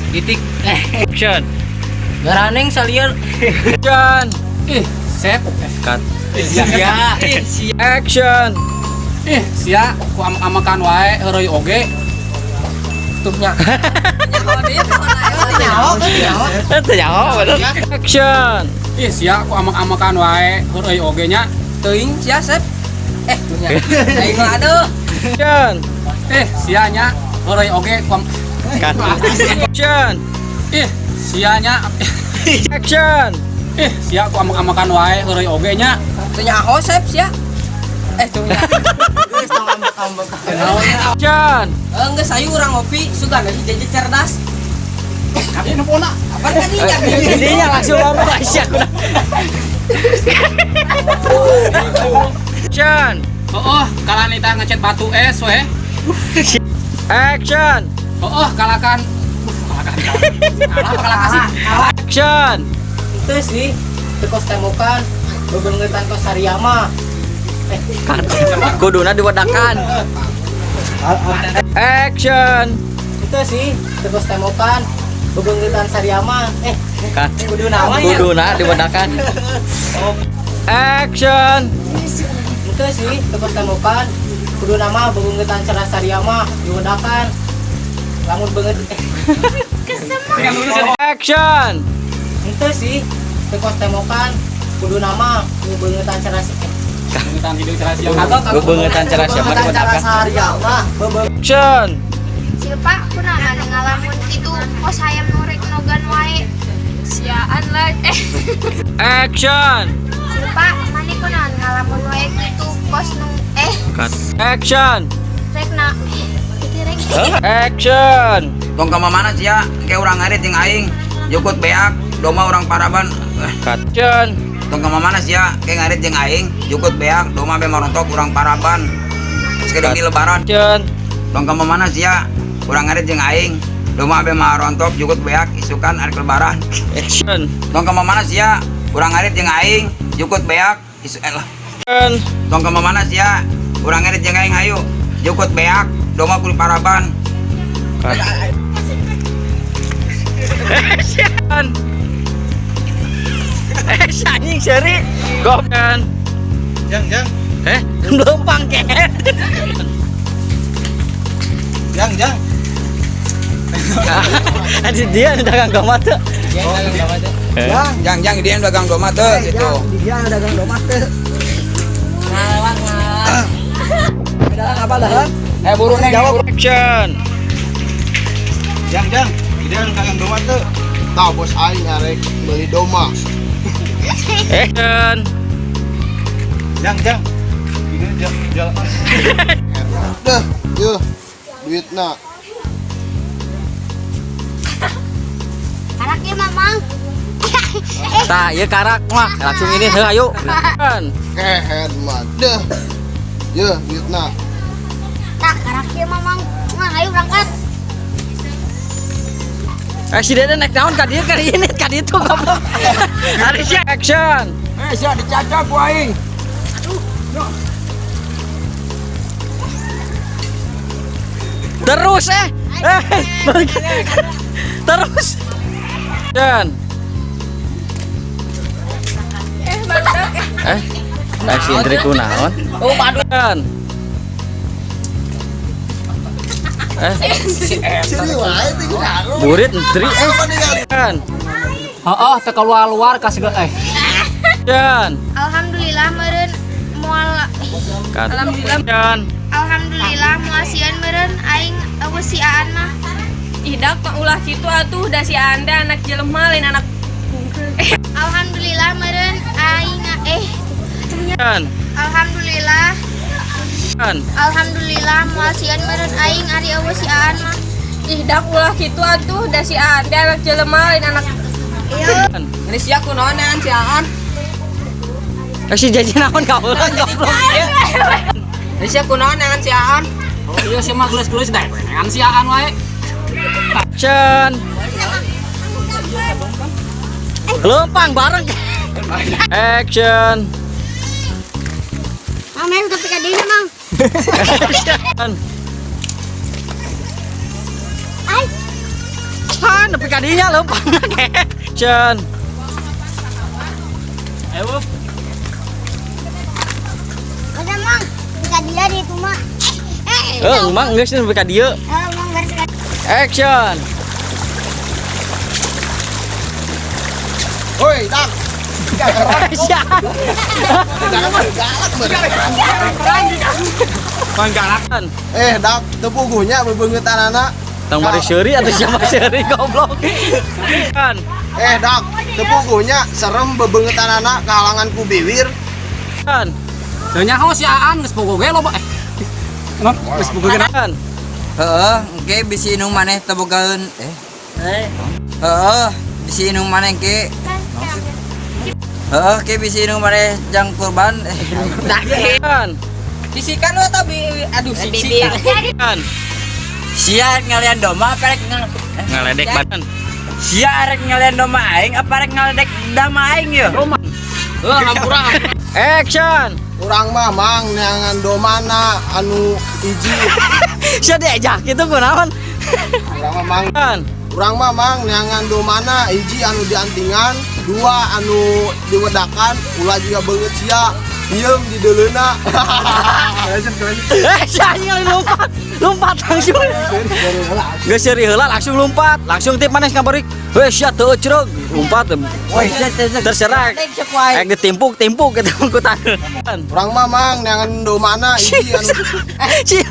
Titik. Action. Garaneng salieur. Action. Ih, sep. Cut. Sia. Ih, sia. Action. Ih, sia ku amek-amekan wae heureuy oge. Tuh nya. Nyaho deui nyaho, nyaho. Teu nyaho bener. Action. Ih, sia ku amek-amekan wae heureuy oge nya. Teuing sia sep. Eh, tuh nya. Aing mah aduh. Action. Eh, sia nya heureuy oge ku Cut. Action. Ih, sia nya. Action. Ih, sia ku amek-amekan wae heureuy oge nya. Teu nyaho sep sia. Eh, tuh nya. Geus tong ambek-ambek. Action. Geus ayo urang ngopi, sugan si jeje cerdas. Kami nempona. Apa tadi nya? Jadinya langsung ngomong Aisyah kuda. Action. Oh, kalanita ngecet batu es we. Action. Oh, kalakan. Kalakan. Kalah apa kalakan sih? Action. Itu sih, teu kos tembokan, bebengetan kos Sariyama. Eh, Cut. Kuduna diwedakan. Action. itu sih, teu kos tembokan, bebengetan Sariyama. Eh, Cut. kudu nama nya. Kuduna diwedakan. Action. Itu sih, teu kos tembokan, kudu nama bebengetan cara Sariyama diwedakan. Lamun beungeut Action. itu sih, teu kos tembokan, kudu nama bebengetan cara Bebengetan hideung cara sia. Bebengetan cara siapa Bebengetan cara diwedakan. Sariyama, bebeng Action. Silpa kunaon ngalamun kitu kos hayam nu rek nogan wae. Siaan lah. Eh, Action. Silpa maneh kunaon ngalamun wae kitu kos nu eh Cut. Action. rek na kitu rek. Action. Tong ka mana sia, ke urang ngarit jeung aing, jukut beak, doma urang paraban. Cut. Action. Tong ka mana sia, ke ngarit jeung aing, jukut beak, doma be marontok urang paraban. Sekedar di lebaran. Action. Tong ka mana sia, urang ngarit jeung aing, doma be marontok jukut beak, isukan arek lebaran. Action. Tong ka mana sia, urang ngarit jeung aing, jukut beak, isu lah. Action. Tong ka mana sia, urang ngarit jeung aing hayu, jukut beak, doma kudu paraban. Cut. Action. Anjing seri. Gopan. Jang, jang, Eh, lempang ket. jang, jang. Adi dia nu dagang doma teu. Jang, jang, jang, dia dagang doma teu gitu. Dia dagang doma teu. Ngalewat ngalewat. Dagang apa dagang? Eh, buru neng. Jawab action. Jang, jang. Dia dagang doma teu. Tah bos aing arek beli doma. Action. Jang, jang. Ini jang, jang. Dah, yeuh. Duitna. Karak ieu Mamang. Tah, ieu karak mah langsung ini heuh ayo. Action. Kehed mah. Dah. Yeuh, duitna. Tah karak ieu Mamang. Mah ayo berangkat. Eh si Dede naik naon ka dieu ka ini ka ditu goblok. Ari sia action. Eh, sia dicacak ku aing. Terus eh. Eh, balik. Terus. Action. Eh, eh si Indri kunaon? Oh, padu. Action. Eh, Sini wae teh kunaon. burit Indri eh. Action. Heeh, teu keluar-luar ka segala eh. Action. Alhamdulillah meureun moal Cut. Alhamdulillah. Action. Alhamdulillah moal sieun meureun aing eueuh si Aan mah. Ih, dak mah ulah kitu atuh da si Anda anak jelema lain anak bungkeun. Alhamdulillah meureun aing eh Action. Alhamdulillah Action. Alhamdulillah moal sieun meureun aing ari eueuh si Aan mah. Ih, dak ulah kitu atuh da si Anda anak jelema lain anak Ieu Ini sia kunaon neangan si Aan? Eh si jajan naon ka ulah goblok. Ini sia kunaon neangan si Aan? Oh, iya sia mah geus-geus daek neangan siaan wae. Action. Lempang bareng. Action. Mang meh tapi ka dieu Mang. Action. Ai. Acan nepi ka dinya leumpang Action. Ayo. Masa mang, buka dia di itu mah. Eh, mang geus nepi ka dieu. Eh, mang garis Action. Woi, Dang. Sia. Jangan galak Bang galak. Eh, Dak, teu puguhnya bebeungeutanana. Tong bari seuri atuh siapa seuri goblok. Kan. Eh, Dak, teu puguhnya serem bebeungeutanana kahalangan ku biwir. Kan. Teu nyaho si Aan geus bogo ge loba. Non, geus bogo ge. Kan. Heeh, engke bisi indung maneh teu bogaeun. Eh. Heeh, bisi indung maneh engke. Heeh, ke bisi indung maneh jang kurban. Kan. Sisikan lu atau bi aduh sisikan. Kan. Sia rek ngalian domba apa rek Ngaledek badan. Sia rek ngalian domba aing apa rek ngaledek dama aing yeuh? Heuh, hampura. Action. Urang mah mang neangan domana anu hiji. Sia diejak kitu kunaon? Urang mah mang Kan. Urang mah mang neangan domana hiji anu diantingan, dua anu diwedakan, ulah juga beungeut sia. Diem di deuleuna. Eh, sia anjing lompat. Lompat langsung. Geus seuri heula langsung lompat, langsung tip manes ngabarik. Heuh sia teu ecreug, lompat. Woi, sia teh Terserah. Ek ditimpuk-timpuk gitu ku tangan. Urang mah mang neangan domana hiji anu Sia.